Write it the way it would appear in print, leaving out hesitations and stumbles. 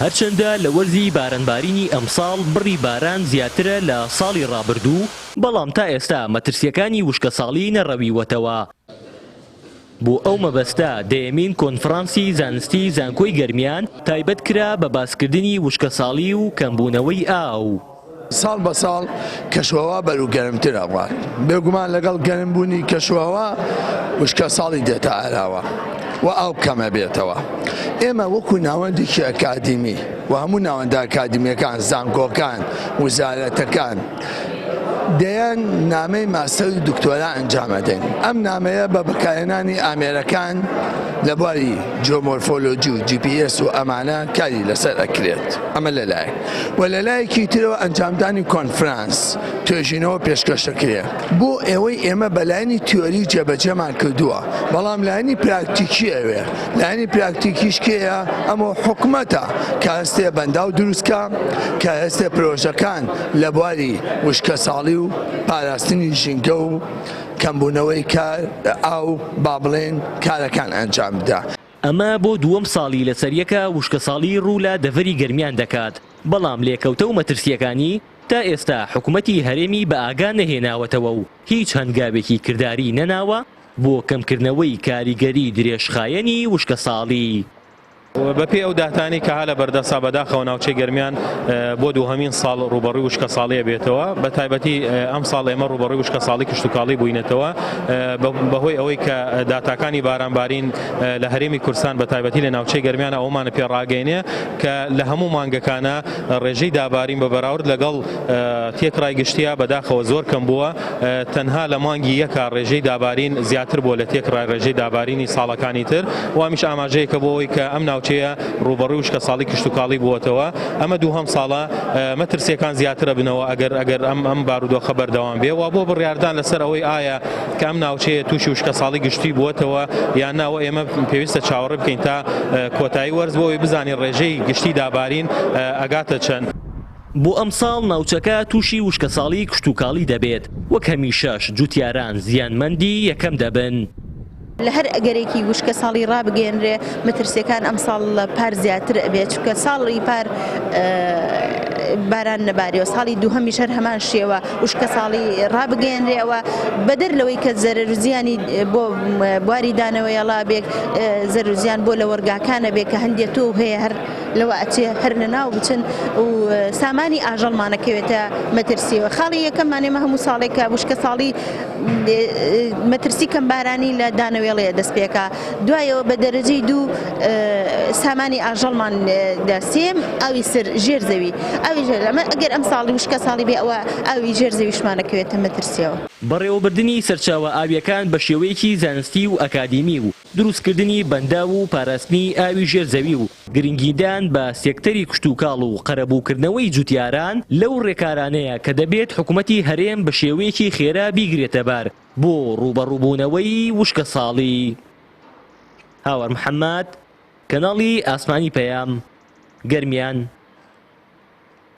هەرچەندە لە وەرزی بارانبارینی ئەمساڵ بڕی باران زیاترە لە ساڵی ڕابردوو، بەڵام تا ئێستا مەترسییەکانی وشکەساڵی نەڕەویوەتەوە. بۆ ئەو مەبەستە دەیەمین کۆنفرانسی زانستی زانکۆی گەرمیان تایبەت کرا بە باسکردنی وشکەساڵی و کەمبوونەوەی ئاو. ساڵ بە ساڵ کەشوهەوا بەرەو گەرمتر ئەڕوات، بێگومان لەگەڵ گەرمبوونی کەشوهەوا وشکەساڵی دێتە ئاراوە و ئاو کەم ئەبێتەوە. ئێمە وەکو ناوەندێکی ئەکادیمی و هەموو ناوەندە ئەکادیمیەکان، زانکۆکان، وزارەتەکان دەیان نامەی ماستەر و دکتۆرا ئەنجام ئەدەین. ئەم نامەیە بە بەکارهێنانی ئامێرەکان لە بواری جیۆمۆرفۆلۆجی و جی پی ئێس و ئەمانە کاری لەسەر ئەکرێت. ئەمە لەلایەک و لەلایەکی ترەوە ئەنجامدانی کۆنفرانس، توێژینەوە پێشکەش دەکرێ. بۆ ئەوەی ئێمە بە لایەنی تیۆری جێبەجێمان کردووە، بەڵام لایەنی پراکتیکی ئەوێ، لایەنی پراکتیکیش کێیە؟ ئەمە حکومەتە کە هەستێ بەنداو دروست کا، کە هەستێ پرۆژەکان لە بواری وشکەساڵی و پاراستنی ژینگە و کەمبوونەوەی کار ئاو با بڵێین کارەکان ئەنجام بدا. ئەمە بۆ دووەم ساڵی لەسەریەکە وشکەساڵی ڕوو لە دەڤەری گەرمیان دەکات، بەڵام لێکەوتە و مەترسییەکانی تا ئێستا حکومەتی هەرێمی بە ئاگا نەهێناوەتەوە و هیچ هەنگاوێکی کرداری نەناوە بۆ کەمکردنەوەی کاریگەری درێژخایەنی وشکەساڵی. بەپێی ئەو داتانەی کە ها لە بەردەستا بەداخەوە ناوچەی گەرمیان بۆ دووهەمین ساڵ ڕووبەڕووی وشکەساڵی ئەبێتەوە، بەتایبەتی ئەمساڵ ئێمە ڕووبەڕووی وشکەساڵی کشتوکاڵی بووینەتەوە بەهۆی ئەوەی کە داتاکانی بارانبارین لە هەرێمی کوردستان بەتایبەتی لە ناوچەی گەرمیان ئەوەمانە پێ ڕاگەینێ کە لە هەموو مانگەکانە ڕێژەی دابارین بە بەراورد لەگەڵ تێکڕای گشتیە بەداخەوە زۆر کەم بووە تەنها لە مانگی یەکا ڕێژەی دابارین زیاتر بووە لە تێکڕای ڕێژەی دابارینی ساڵەکانی تر و ئەمیش ئاماژەیەکە بۆ ئەوەی کە ئەم ناوچەیە ڕووبەڕووی وشکەساڵی کشتوکاڵی بووەتەوە ئەمە دووهەم ساڵە مەترسیەکان زیاترە بنەوە ئەگەر ئەگەر ئەم ئەم بارودۆخە بەردەوام بێ و بۆ بڕیاردان لەسەر ئەوەی ئایا کە ئەم ناوچەیە تووشی وشکەساڵی گشتی بووەتەوە یان نا و ئێمە پێویستە چاوەڕێ بکەین تا کۆتایی وەرز بۆ ئەوەی بزانین ڕێژەی گشتی دابارین ئەگاتە چەند. بۆ ئەمساڵ ناوچەکە تووشی وشکەساڵی کشتوکاڵی دەبێت، وەک هەمیشەش جوتیاران زیانمەندی یەکەم دەبن. لە هەر ئەگەرێکی وشکەساڵی ڕابگەیەنرێ مەترسیەکان ئەمساڵ لە پار زیاتر ئەبێت چونکە ساڵی پار باران نەباریەوە ساڵی دووهەمیش هەر هەمان شێوە وشکەساڵی ڕابگەیەنرێ ئەوە بەدەر لەوەی کە زەرەر و زیانی بۆ بواری دانەوەیەڵا بێت زەرەر و زیان بۆ لەوەڕگاکانە بێت کە هەندێک تۆو هەیە هەر لەوە ئەچێ هەر لەناو بچن و سامانی ئاژەڵمانەکەوێتە مەترسیەوە خاڵی یەکەممان ئێمە هەموو ساڵێکە وشکە ساڵی مەترسی کەمبارانی لە دانەوێڵەیە دەست پێکا دوایەوە بە دەرەجەی دوو سامانی ئاژەڵمان لە سێم ئاوی سەر ژێر زەوی ئاوی ژێر ئەمە ئەگەر ئەم ساڵی وشکە ساڵی بێ ئەوە ئاوی ژێر زەویشمانەکەوێتە مەترسیەوە. بەڕێوەبردنی سەرچاوە ئاوییەکان بە شێوەیەکی زانستی و ئەکادیمی و دروستکردنی بەنداو و پاراستنی ئاوی ژێر زەوی و گرنگیدان بە سێکتەری کشتوکاڵ و قەرەبووکردنەوەی جوتیاران لەو ڕێکارانەیە کە دەبێت حکومەتی هەرێم بە شێوەیەکی خێرا بیگرێتەبەر بۆ ڕووبەڕووبوونەوەی وشکەساڵی. هاوار محەمەد، کەناڵی ئاسمانی پەیام، گەرمیان.